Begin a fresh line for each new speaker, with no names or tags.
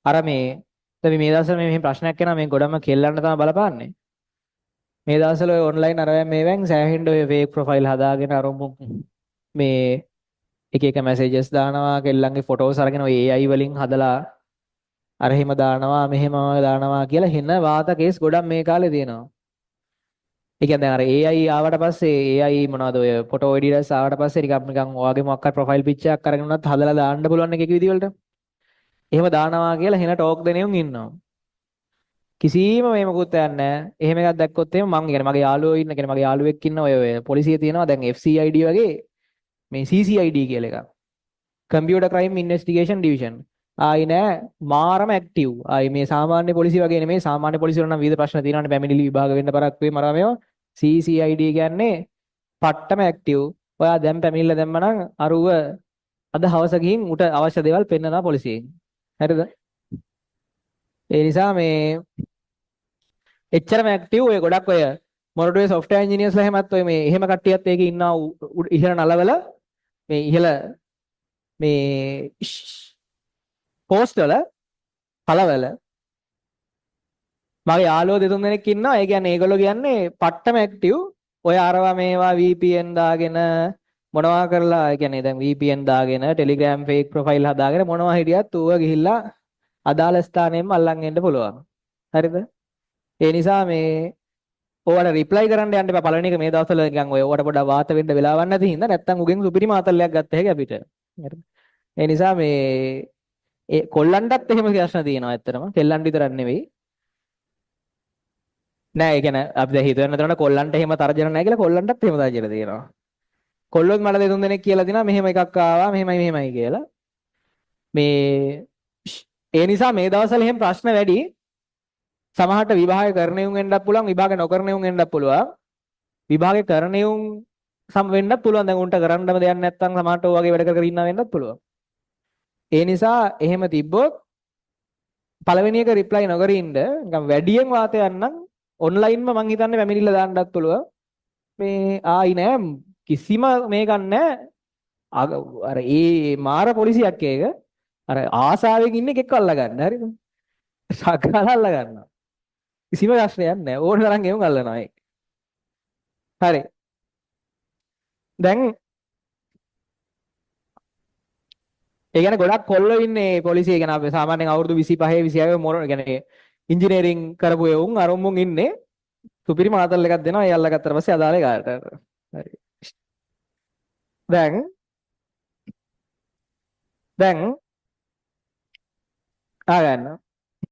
අර මේ දැන් මේ දවස්වල මේ මෙහෙම ප්‍රශ්නයක් එනවා, මේ ගොඩම කෙල්ලන්ට තමයි බලපාන්නේ. මේ දවස්වල ඔය ඔන්ලයින් අරවැන් මේවෙන් සෑහෙන්න ඔය ෆේක් ප්‍රොෆයිල් හදාගෙන අර මේ එක එක මැසේජස් දානවා, කෙල්ලන්ගේ ෆොටෝස් අරගෙන ඔය AI වලින් හදලා අර එහෙම දානවා මෙහෙම දානවා කියලා හෙන වාත කේස් ගොඩක් මේ කාලේ තියෙනවා. ඒ කියන්නේ දැන් අර AI ආවට පස්සේ AI මොනවද ඔය ෆොටෝ එඩිටර්ස් ආවට පස්සේ නිකන් නිකන් ඔයාගේ මොකක් හරි ප්‍රොෆයිල් පික්චර් එකක් අරගෙන උනත් හදලා දාන්න පුළුවන් එක එක විදි වලට. එහෙම දානවා කියලා හෙන ටෝක් දෙන උන් ඉන්නවා. කිසිම මේ මොකුත් යන්නේ නැහැ. එහෙම එකක් දැක්කොත් එහෙම මං කියන්නේ මගේ යාළුවෝ ඉන්න කියන්නේ මගේ යාළුවෙක් ඉන්න ඔය ඔය පොලිසිය තියෙනවා දැන් FCID වගේ මේ CCID කියලා එකක්. Computer Crime Investigation Division. ආයි නෑ මාරම ඇක්ටිව්. ආයි මේ සාමාන්‍ය පොලිසිය වගේ නෙමෙයි. සාමාන්‍ය පොලිසිය වල නම් විවිධ ප්‍රශ්න තියෙනවානේ, පැමිණිලි විභාග වෙන්න පරක් වේ මරා මේවා. CCID කියන්නේ පට්ටම ඇක්ටිව්. ඔයා දැන් පැමිණිල්ල දැම්මනම් අරුව අද හවස ගිහින් උට අවශ්‍ය දේවල් පෙන්නනවා පොලිසියෙන්. හරිද? ඒ නිසා මේ එච්චරම ඇක්ටිව් ඔය ගොඩක් ඔය මොරටුවේ සොෆ්ට්වෙයාර් ඉන්ජිනියර්ස්ලා එහෙමත් ඔය මේ එහෙම කට්ටියත් ඒකේ ඉන්නවා ඉහළ නලවල මේ ඉහළ මේ පෝස්ට් වල පළවල මගේ යාළුවෝ දෙතුන් දෙනෙක් ඉන්නවා. ඒ කියන්නේ ඒගොල්ලෝ කියන්නේ පට්ටම ඇක්ටිව්. ඔය අරවා මේවා VPN දාගෙන මොනවා කරලා, ඒ කියන්නේ දැන් VPN දාගෙන Telegram fake profile හදාගෙන මොනවා හිටියත් ඌව ගිහිල්ලා අදාළ ස්ථානයෙන්ම අල්ලන් එන්න පුළුවන්. හරිද? ඒ නිසා මේ ඕවට රිප්ලයි කරන්න යන්න එපා. පළවෙනි එක මේ දවස්වල නිකන් ඔය ඕවට පොඩ්ඩක් වාත වෙන්න වෙලාවක් නැති හින්දා නැත්තම් උගෙන් සුපිරි මාතල්ලයක් ගත්ත හැකි අපිට. හරිද? ඒ නිසා මේ ඒ කොල්ලන්ටත් එහෙම ප්‍රශ්න තියෙනවා ඇත්තටම. කෙල්ලන්ට විතරක් නෙවෙයි. නෑ ඒ කියන්නේ අපි දැන් හිතුවෙන් නැතුනට කොල්ලන්ට එහෙම තර්ජන නෑ කියලා, කොල්ලන්ටත් එහෙම තර්ජන තියෙනවා. කොල්ලොත් මට දෙතුන් දෙනෙක් කියලා දිනා මෙහෙම එකක් ආවා මෙහෙමයි මෙහෙමයි කියලා. මේ ඒ නිසා මේ දවස්වල එහෙම ප්‍රශ්න වැඩි. සමහරට විභාග කරන උන් වෙන්නත් පුළුවන්, විභාග නොකරන උන් වෙන්නත් පුළුවන්. විභාග කරන උන් සම වෙන්නත් පුළුවන්. දැන් උන්ට කරන්නම දෙයක් නැත්තම් සමහරට ඔය වගේ වැඩ කර කර ඉන්නා වෙන්නත් පුළුවන්. ඒ නිසා එහෙම තිබ්බොත් පළවෙනි එක රිප්ලයි නොකර ඉන්න, නිකන් වැඩියෙන් වාතයක් නම් ඔන්ලයින්ම මං හිතන්නේ පැමිණිල්ල දාන්නත් පුළුවන්. මේ ආයි නෑ කිසිම මේකක් නෑ. අර ඒ මාර පොලිසියක් ඒක. අර ආසාවෙන් ඉන්න එකෙක් අල්ල ගන්න. හරිද? සකල අල්ල ගන්නවා. කිසිම ප්‍රශ්නයක් නෑ. ඕන තරම් එවුන් අල්ලනවා ඒක. හරි. දැන් ඒ කියන්නේ ගොඩක් කොල්ලෝ ඉන්නේ පොලිසිය ගැන අපි සාමාන්‍යයෙන් අවුරුදු 25 26 මොන කියන්නේ ඉංජිනේරින් කරපු එවුන් අර මුන් ඉන්නේ සුපිරි මාතල් එකක් දෙනවා ඒ අල්ලගත්තට පස්සේ අදාළ එකාට. හරි. දැන් දැන් ආ ගන්න.